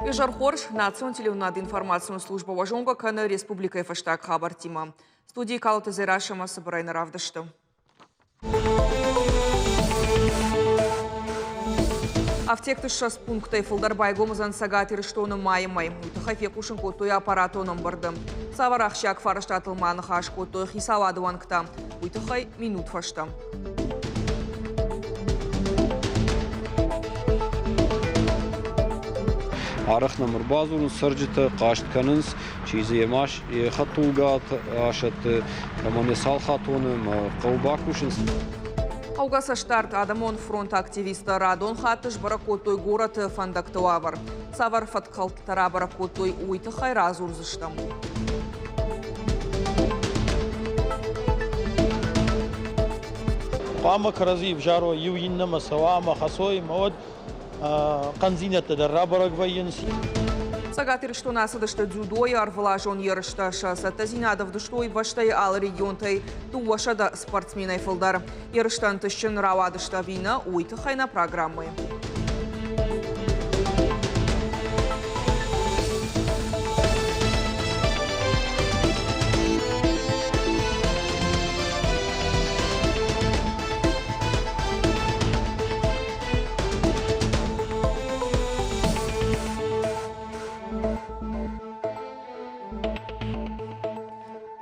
Изӕр хорз, национ телеуынады информацион службӕ уӕ зонгӕ кӕны республикӕйы фӕстаг хабӕрттимӕ. Студийы Калоты Дзерассӕмӕ цыбырӕй нӕ равдысты. Афтекты 20 пунктӕй фылдӕр байгом уыдзӕн Цӕгат Ирыстоны майы мӕй. Уый тыххӕй фехъусын кодтой аппаратон ӕмбырды. Цавӕр ахсджиаг фарстатыл ма ныхас кодтой хицауады уӕнгтӕ, уый тыххӕй минут фӕстӕ. Арӕх нӕм ӕрбадзурынц цӕрджытӕ, хъаст кӕнынц, чи дзы йӕ йӕ хӕдтулгӕ асӕтты, кӕмӕн йӕ цалхатоны, ӕмӕ хъӕуы бакусынц. Хъӕугӕ цӕстдард адӕмон фронты активисттӕ радон хатт сбӕрӕг кодтой горӕты фӕндӕгты уавӕр. Цавӕр фӕткхӕлдтытӕ рабӕрӕг кодтой, уый тыххӕй радзурдзыстӕм. Хъуамӕ кӕрӕдзи ӕвзарой, иу иннӕмӕ цӕуа ӕмӕ хӕцой, ӕмӕ уӕд хъӕндзинӕдтӕ дӕр рабӕрӕг вӕййынц. Цӕгат Ирыстоны ацыдысты дзюдойы ӕрвылазон ерыстӕ. Сӕ цӕттӕдзинад ӕвдыстой бӕстӕйы алы регионтӕй 200 спортсменӕй фылдӕр. Ерыстӕ ӕнтыстджын рауадысты ӕви нӕ, уый тыххӕй нӕ программӕйы.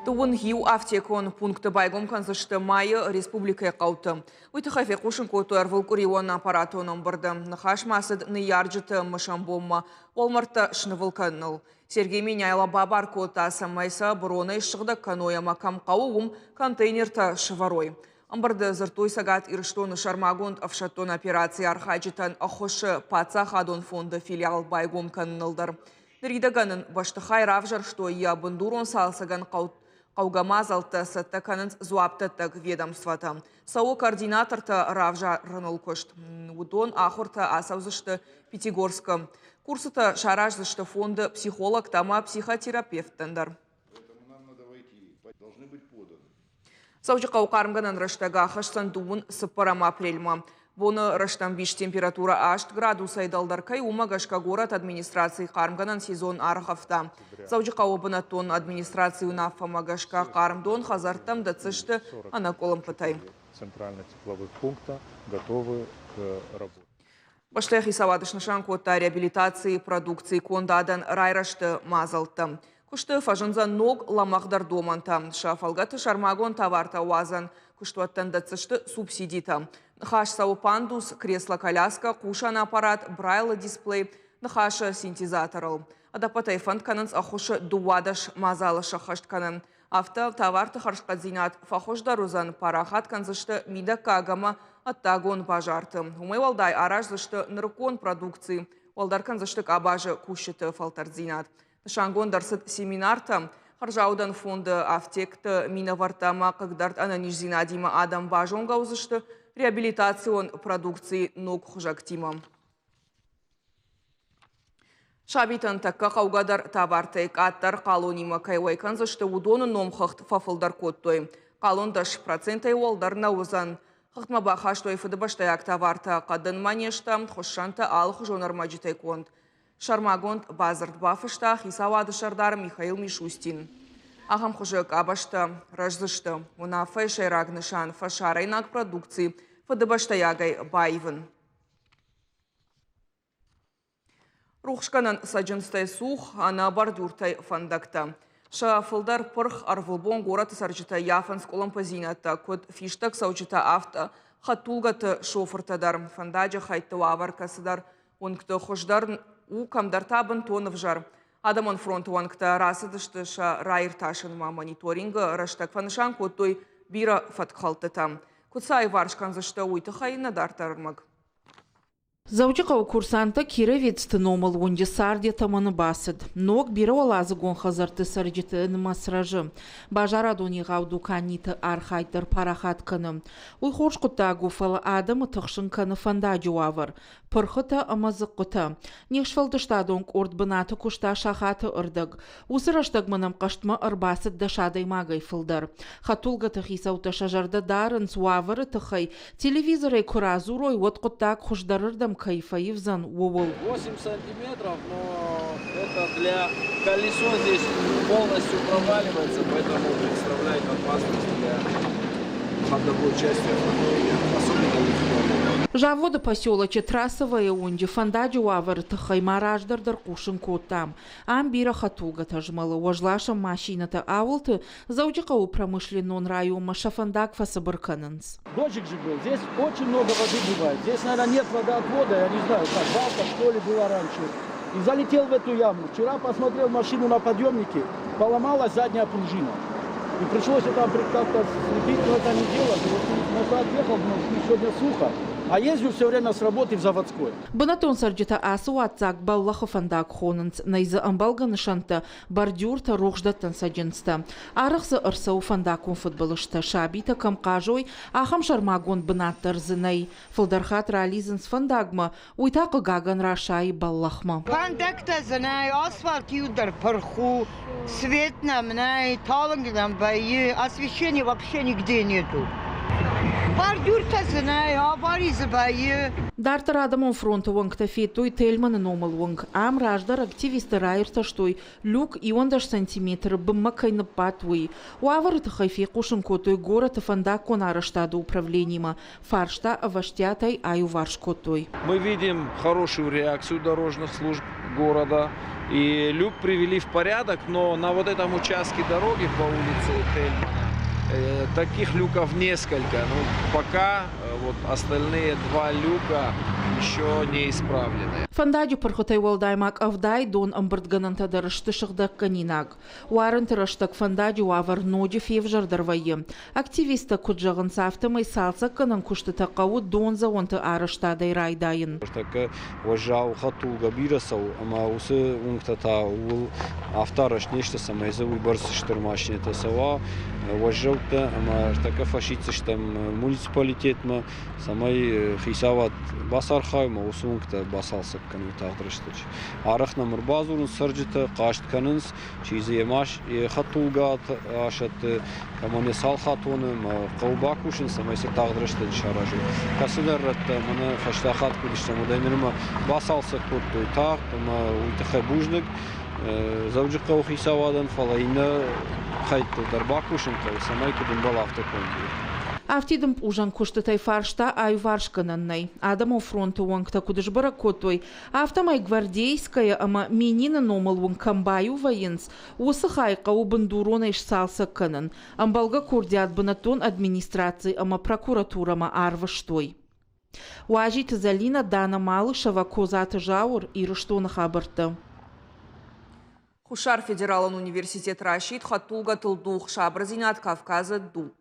Дыууын иу афтекон пункты байгом кӕндзысты майы республикӕйы хъӕуты. Уый тыххӕй фехъусын кодтой ӕрвылкъуырион аппаратон ӕмбырды. Ныхас ма цыд ныййарджыты мысӕн бонмӕ уӕлмӕрдтӕ снывыл кӕныныл. Сергей Меняйло бабар кодта, цӕмӕй сӕ быронӕй ссыгъдӕг кӕной ӕмӕ кӕм хъӕуы, уым контейнертӕ сӕвӕрой. Ӕмбырды дзырдтой Цӕгат Ирыстоны сӕрмагонд ӕфсӕддон операцийы архайджытӕн ӕххуысы паддзахадон фонды филиал байгом кӕныныл дӕр. Ныридӕгӕн ын бӕстыхай равзӕрстой йӕ бындурон цалцӕгӕн хъӕугӕ мадзӕлттӕ цӕттӕ кӕнынц дзуапдӕттӕг ведомствотӕ. Цӕуы координатортӕ равзарыныл куыст. Уыдон ахуыртӕ ацӕудзысты Пятигорскы. Курсытӕ сараздзысты фонды психологтӕ ӕмӕ психотерапевттӕн дӕр. Дзӕуджыхъӕуы хъармгӕнӕн рӕстӕг ахӕсдзӕн дыууын цыппӕрӕм апрельмӕ. Боны рӕстӕмбис температурӕ аст градусӕй дӕлдӕр кӕй, уымӕ гӕсгӕ горӕты администрацийы хъармгӕнӕн сезон ӕргъӕвта. Дзӕуджыхъӕуы бынӕттон администрацийы уынаффӕмӕ гӕсгӕ хъарм дон хӕдзӕрттӕм дӕтдзысты ӕнӕкъуылымпытӕй. Центрально-тепловых пункта готовы к работе. Бӕстӕйы хицауад снысан кодта реабилитацийы продукцийы кондадӕн райрӕзты мадзӕлттӕ. Куысты фӕзындзӕн ног, лӕмӕгъдӕр домӕнтӕ. Сӕ фӕлгӕты сӕрмагонд товартӕ уадзӕн куыстуӕттӕн дӕтдзысты субсидитӕ. Ныхас цӕуы пандус, кресло-коляска, хъусӕн аппарат, брайлы дисплей, ныхасы синтезаторыл. Ӕдӕппӕтӕй фӕнд кӕнынц ӕххуысы 12 мадзалы сӕххӕст кӕнын. Афтӕ товарты хӕрзхъӕддзинад фӕхуыздӕр уыдзӕн, парахат кӕндзысты мидӕггаг ӕмӕ ӕддагон базарты. Уымӕй уӕлдай араздзысты нырыккон продукци, уӕлдӕр кӕндзысты къабазы кусджыты фӕлтӕрддзинад. Нысангонд ӕрцыд семинартӕ, хӕрзаудӕн фонды афтекты минӕвӕрттӕ ӕмӕ хъыгдӕрд ӕнӕниздзинадимӕ адӕм базонгӕ уыдзысты реабилитацион продукцийы ног хуызӕгтимӕ. Сабитӕн тӕккӕ хъӕугӕдӕр товартӕй къаддӕр хъалонимӕ кӕй уӕй кӕндзысты, уыдоны номхыгъд фӕфылдӕр кодтой. Хъалон 10%-ӕй уӕлдӕр нӕ уыдзӕн. Хыгъдмӕ бахастой фыдыбӕстӕйаг товартӕ, хъӕдын манежтӕ, хуыссӕнтӕ, алыхуызон ӕрмӕджытӕй конд. Сӕрмагонд бадзырд бафыста хицауады сӕрдар Михаил Мишустин. Ахӕм хуызы къабӕзтӕ рӕздзысты. Уынаффӕйы сӕйраг нысан фӕсарӕйнаг продукци фыдыбӕстӕйагӕй баивын. Рухсгӕнӕн цӕджындзтӕй цух, ӕнӕ бордюртӕй фӕндӕгтӕ. Сӕ фылдӕр пырх ӕрвылбон горӕты цӕрджытӕ ййафынц къуылымпыдзинӕдтӕ, куыд фистӕг цӕуджытӕ, афтӕ хӕдтулгӕты шофыртӕ дӕр. Фӕндаджы хӕйтты уавӕр кӕцыдӕр уынгты хуыздӕр у, кӕмдӕр та бынтон ӕвзӕр. Адӕмон фронты уӕнгтӕ рацыдысты сӕ раиртасынмӕ. Мониторингы рӕстӕг фӕнысан кодтой бирӕ фӕткхӕлдтытӕ. Куыд сӕ аиварс кӕндзысты, уый тыххӕй нӕ дарддӕр ӕрмӕг. Дзӕуджыхъӕуы курсанттӕ Кировецты номыл уынджы цард йӕ тӕмӕны бацыд. Ног бирӕуӕладзыгон хӕдзӕртты цӕрджыты нымӕц рӕзы. Базарадон егъау дуканиты архайд дӕр парахат кӕны. Уый хорз хъуыддаг у, фӕлӕ адӕмы тыхсын кӕны фӕндаджы уавӕр. Пырхытӕ ӕмӕ дзыхъхъытӕ. Не сфӕлдыстадон къорд бынаты куыста сахаты ӕрдӕг. Уыцы рӕстӕгмӕ нӕм хъӕстмӕ ӕрбацыд дӕс адӕймагӕй фылдӕр. Хӕдтулгӕты хицӕуттӕ сӕ зӕрдӕ дарынц, уавӕры тыххӕй телевизорӕй куы радзурой, уӕд хъуыддаг хуыздӕрырдӕм кӕй фӕивдзӕн, ууыл. 8 сантиметров, но это для колесо здесь полностью проваливается, поэтому представляет опасность для ходовой части автомобиля, особенно легкового. Заводы поселочы Трассовая уынджы фӕндаджы уавӕры тыххӕй ма раздӕр дӕр хъусын кодтам. Ам бирӕ хӕдтулгӕтӕ змӕлы, уӕзласӕн машинӕтӕ ауылты Дзӕуджыхъӕуы промышленнон районмӕ сӕ фӕндаг фӕцыбыр кӕнынц. Дождик же был. Здесь очень много воды бывает. Здесь, наверное, нет водоотвода, я не знаю, как балка, что ли, была раньше. И залетел в эту яму. Вчера посмотрел машину на подъемнике, поломалась задняя пружина. И пришлось это как-то слепить, но это не делать. Вот назад ехал, но сегодня сухо. А езжу все время с работы в заводской. Бынӕттон цӕрджытӕ ацы уадздзаг бӕллӕхы фӕндаг хонынц, нӕй дзы ӕмбӕлгӕ нысӕнттӕ, бордюртӕ, рухсдӕттӕн цӕджындзтӕ. Арӕх дзы ӕрцӕуы фӕндаггон фыдбылызтӕ, сабитӕ кӕм хъазой, ахӕм сӕрмагонд бынат дӕр дзы нӕй. Фылдӕр хатт ралидзынц фӕндагмӕ, уый та хъыгагӕн расайы бӕллӕхмӕ. Фӕндӕгтӕ дзы нӕй, асфальт иу дӕр пырх у, свет нӕм нӕй, талынг нӕм вӕййы, освещения вообще нигде нету. Бордюртӕ дзы нӕй, авари дзы вӕййы. Дарддӕр адӕмон фронты уӕнгтӕ федтой Тельманы номыл уынг. Ам раздӕр активисттӕ раиртӕстой, люк 11 сантиметры бынмӕ кӕй ныббадт, уый. Уавӕры тыххӕй фехъусын кодтой горӕты фӕндаггон арӕзтады управленимӕ. Фарста ӕвӕстиатӕй аиуварс кодтой. Мы видим хорошую реакцию дорожных служб города. И люк привели в порядок, но на вот этом участке дороги по улице Тельмана таких люков несколько. Ну, пока вот остальные два люка еще не исправлены. Фӕндаджы пырхытӕй уӕлдай ма къӕвдайы дон ӕмбырдгӕнӕнтӕ дӕр сты сыгъдӕггӕнинаг. Уарынты рӕстӕг фӕндаджы уавӕр ноджы февзӕрдӕр вӕййы. Активисттӕ куыд зӕгъынц, афтӕмӕй цалцӕггӕнӕн куыстытӕ хъӕуы дондзӕуӕнты арӕзтадӕй райдайын. Ныртӕккӕ уӕззау хӕдтулгӕ бирӕ цӕуы ӕмӕ уыцы уынгтӕ та ууыл афтӕ арӕзт не сты, цӕмӕй дзы уыйбӕрц стыр машинӕтӕ цӕуа, уӕззӕуттӕ ӕмӕ ӕртӕккӕ фӕсиддзыстӕм муниципалитетмӕ, цӕмӕй хицауад бацархайа ӕмӕ уыцы уынгтӕ бацалцӕг кӕной тагъд рӕстӕджы. Арӕх нӕм ӕрбадзурынц цӕрджытӕ, хъаст кӕнынц, чи дзы йӕ йӕ хӕдтулгӕ асӕтты, кӕмӕн йӕ цалхатоны ӕмӕ хъӕуы бакусын, цӕмӕй сӕ тагъд рӕстӕджы саразой. Кӕцыдӕр рӕттӕ мӕнӕ фӕстаг хатт куыд стӕм, уӕдӕй нырмӕ бацалцӕг кодтой тагъд ӕмӕ уый тыххӕй бузныг Дзӕуджыхъӕуы хицауадӕн, фӕлӕ иннӕ хӕйттыл дӕр бакусын хъӕуы, цӕмӕй куыд ӕмбӕлы, афтӕ конд уой. Афтид ӕмпъузӕн куыстытӕй фарста аиуварсгӕнӕн нӕй. Адӕмон фронты уӕнгтӕ куыд сбӕрӕг кодтой, афтӕмӕй Гвардейская ӕмӕ Минины номыл уынг кӕм баиу вӕййынц, уыцы хай хъӕуы бындуронӕй сцалцӕг кӕнын. Ӕмбӕлгӕ курдиат бынӕттон администраци ӕмӕ прокуратурӕмӕ арвыстой. Уазиты Зӕлинӕ, Дана Малышева, Козаты Зауыр, Ирыстоны хабӕрттӕ. Хуссар федералон университет расидт хӕдтулгӕтыл дугъ Сабырдзинад Кавказы дуг.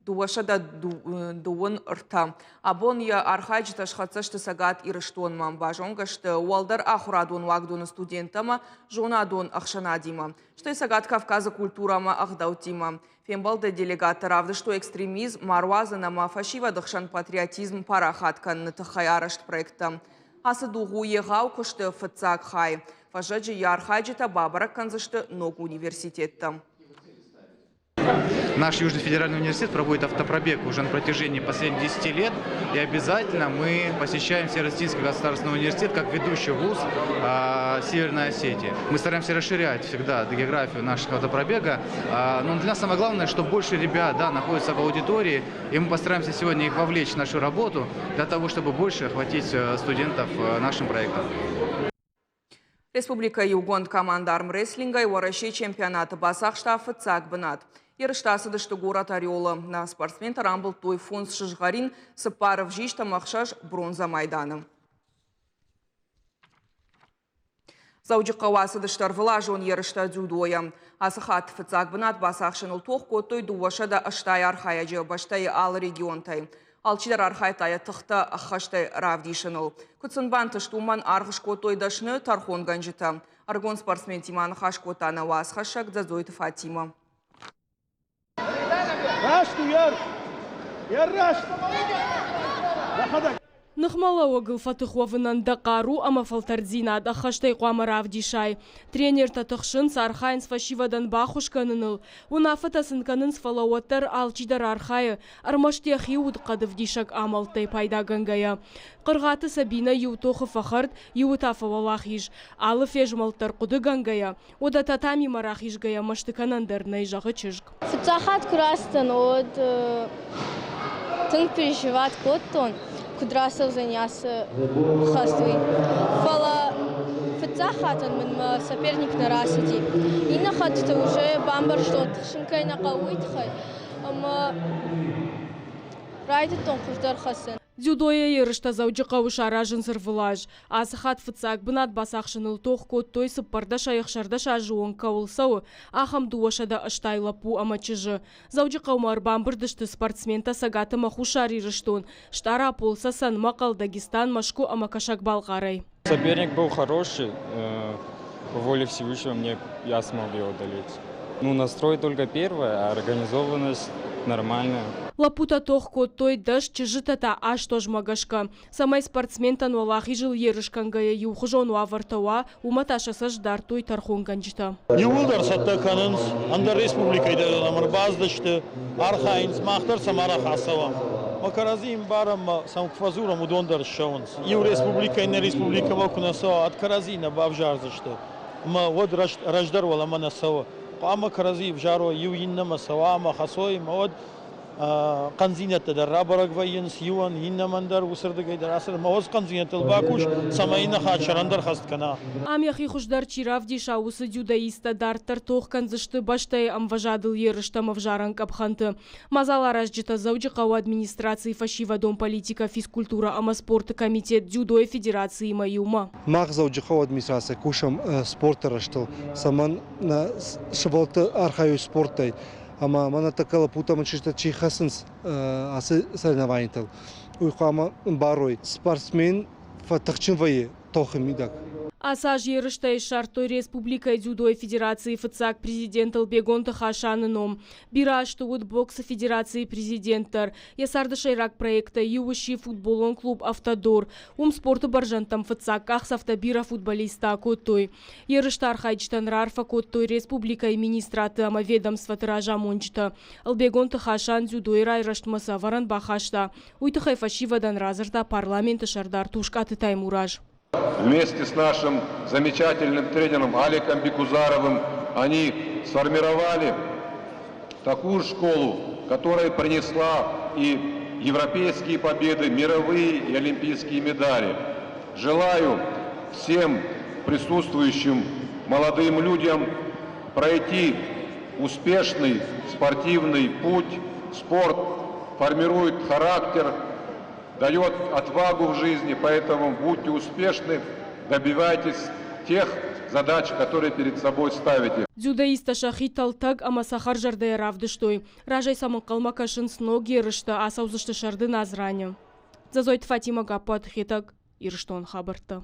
223. Абон йӕ архайджытӕ схӕццӕ сты Цӕгат Ирыстонмӕ. Базонгӕ сты уӕлдӕр ахуырадон уагдоны студенттӕ ӕмӕ зонадон ӕхсӕнадимӕ, стӕй Цӕгат Кавказы культурӕ ӕмӕ ӕгъдӕуттимӕ. Фембӕлды делегаттӕ равдыстой экстремизм ма руадзын ӕмӕ фӕсивӕды хсӕн патриотизм парахат кӕныны тыххӕй арӕзт проекттӕ. Ацы дугъ у егъау куысты фыццаг хай. Фӕззӕджы йӕ архайджытӕ бабӕрӕг кӕндзысты ног университеттӕ. Наш Южный федеральный университет проводит автопробег уже на протяжении последних 10 лет. И обязательно мы посещаем Северо-Осетинский государственный университет как ведущий вуз Северной Осетии. Мы стараемся расширять всегда географию нашего автопробега. Но для нас самое главное, что больше ребят, да, находятся в аудитории, и мы постараемся сегодня их вовлечь в нашу работу для того, чтобы больше охватить студентов нашим проектом. Республикӕйы иугонд командӕ армрестлингӕй Уӕрӕсейы чемпионаты бацахста фыццаг бынат. Ерыстӕ ацыдысты горӕт Орелы. Нӕ спортсментӕ рамбылдтой фондз сызгъӕрин, цыппар ӕвзист ӕмӕ ӕхсӕз бронзӕ майданы. Дзӕуджыхъӕуы ацыдысты ӕрвылазон ерыстӕ дзюдойӕ. Ацы хатт фыццаг бынат бацахсыныл тох кодтой 280 архайӕджы бӕстӕйы алы регионтӕй. Алчидӕр архайдта йӕ тыхтӕ ӕххӕстӕй равдисыныл. Куыд сын бантыст, уымӕн аргъ скодтой дӕсны тӕрхонгӕнджытӕ. Ӕрыгон спортсментимӕ ныхас кодта нӕ уацхӕссӕг Дзӕдзойты Фатимӕ. Раст у, Ер! Ер раст! Ныхмӕлӕууӕгыл фӕтых уӕвынӕн дӕ хъару ӕмӕ фӕлтӕрддзинад ӕххӕстӕй хъуамӕ равдисай. Тренертӕ тыхсынц, архайынц фӕсивӕдӕн баххуыс кӕныныл, уынаффӕтӕ сын кӕнынц, фӕлӕ уӕддӕр алчидӕр архайы, ӕрмӕст йӕхи удхъӕдывдисӕг амӕлттӕй пайдагӕнгӕйӕ. Хъыргъаты Сабинӕ иу тохы фӕхӕрд, иуы та фӕуӕлахиз. Алы фезмӕлд дӕр хъуыдыгӕнгӕйӕ, уӕдӕ татамимӕ рахизгӕйӕ мӕсты кӕнӕн дӕр нӕй, зӕгъы чызг. Фыццаг хатт куы рацыдтӕн, уӕд тынг переживать кодтон, куыд рацӕудзӕни ацы хӕст, уый. Фӕлӕ фыццаг хаттӕн мын мӕ соперник нӕ рацыди. Иннӕ хӕттыты уже бамбӕрстон, тыхсын кӕй нӕ хъӕуы, уый тыххӕй. Ӕмӕ райдыдтон хуыздӕр хӕцын. Дзюдойӕ ерыстӕ Дзӕуджыхъӕуы саразынц ӕрвылаз. Ацы хатт фыццаг бынат бацахсыныл тох кодтой цыппӕрдӕсӕй ӕхсӕрдӕс азы онг кӕуыл цӕуы, ахӕм 280 лӕппу ӕмӕ чызджы. Дзӕуджыхъӕумӕ ӕрбамбырд сты спортсментӕ Цӕгат ӕмӕ Хуссар Ирыстон, Стъарапол, Цӕцӕн, Мӕхъӕл, Дагестан, Мӕскуы ӕмӕ Кӕсӕг-Балхъарӕй. Соперник был хороший, по воле Всевышнего мне я смог его одолеть. Ну, настрой только первое, а организованность нормальная. Лӕппутӕ тох кодтой 10, чызджытӕ та аст озмӕ гӕсгӕ. Цӕмӕй спортсментӕн уӕлахизыл ерыс кӕнгӕйӕ иухуызон уавӕртӕ уа, уымӕ та сӕ цӕст дардтой тӕрхонгӕнджытӕ. Иууылдӕр цӕттӕ кӕнынц, ӕндӕр республикӕйы дӕр нӕм ӕрбацыдысты, архайынц, мах дӕр сӕм арӕх ацӕуӕм. Мӕ кӕрӕдзийы ӕмбарӕм, сӕм куы фӕдзурӕм, уыдон дӕр ссӕуынц. Иу республикӕ иннӕ республикӕмӕ куы нӕ цӕуа, уӕд кӕрӕдзийы нӕ бавзардзысты. Ӕмӕ уӕд раздӕр уӕлӕмӕ нӕ цӕуы. Хъуамӕ кӕрӕдзийы ӕвзарой, иу иннӕмӕ цӕуа ӕмӕ хӕцой, ӕмӕ уӕд хъӕндзинӕдтӕ дӕр рабӕрӕг вӕййынц иуӕн, иннӕмӕн дӕр, уыцырдыгӕй дӕр ацы ӕмӕ уыцы хъӕндзинӕдтыл бакус, цӕмӕй иннӕ хатт сӕрӕндӕр хӕст кӕна. Ам йӕхи хуыздӕр чи равдиса, уыцы дзюдоисттӕ дарддӕр тох кӕндзысты бӕстӕйы ӕмвӕзадыл ерыстӕм ӕвзарӕн къӕпхӕнты. Мадзаларазджытӕ Дзӕуджыхъӕуы администрацийы фӕсивӕдон политикӕ, физкультурӕ ӕмӕ спорты комитет дзюдойы федерациимӕ иумӕ. Мах Дзӕуджыхъӕуы администрацийӕ кусӕм спорты рӕзтыл, цӕмӕн нӕ сывӕллӕттӕ архайой спорттӕй. Ӕмӕ мӕнӕ тӕккӕ лӕппутӕ мын чызджытӕ чи хӕцынц ацы соревнованиятыл, уый хъуамӕ ӕмбарой, спортсмен фӕтыхджын вӕййы тохы мидӕг. Ацы аз ерыстӕй ссардтой республикӕйы дзюдойы федерацийы фыццаг президент Ӕлбегонты Хасаны ном. Бирӕ азты уыд боксы федерацийы президент дӕр. Йӕ царды сӕйраг проекттӕй иу сси футболон клуб «Автодор». Уым спорты бӕрзӕндтӕм фыццаг къахдзӕфтӕ бирӕ футболисттӕ акодтой. Ерысты архайджытӕн раарфӕ кодтой республикӕйы министрадты ӕмӕ ведомствоты разамонджытӕ. Ӕлбегонты Хасан дзюдойы райрӕзтмӕ цы ӕвӕрӕн бахаста, уый тыххӕй фӕсивӕдӕн радзырдта парламенты сӕрдар Тускъаты Таймураз. Вместе с нашим замечательным тренером Аликом Бекузаровым они сформировали такую школу, которая принесла и европейские победы, мировые и олимпийские медали. Желаю всем присутствующим молодым людям пройти успешный спортивный путь. Спорт формирует характер, дает отвагу в жизни, поэтому будьте успешны, добивайтесь тех задач, которые перед собой ставите. Дзюдоисттӕ сӕхи тӕлтӕг ӕмӕ цӕхӕрзӕрдӕйӕ равдыстой. Разӕй сӕм ӕнхъӕлмӕ кӕсынц ног ерыстӕ, ацӕудзысты сӕрды Назраны. Дзӕзойты Фатимӕ, Гаппуаты Хетӕг, Ирыстон хабӕрттӕ.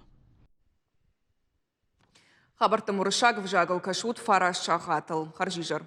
Хабӕрттӕм уырыссаг ӕвзагыл кӕсут 9 сахатыл. Хӕрзизӕр.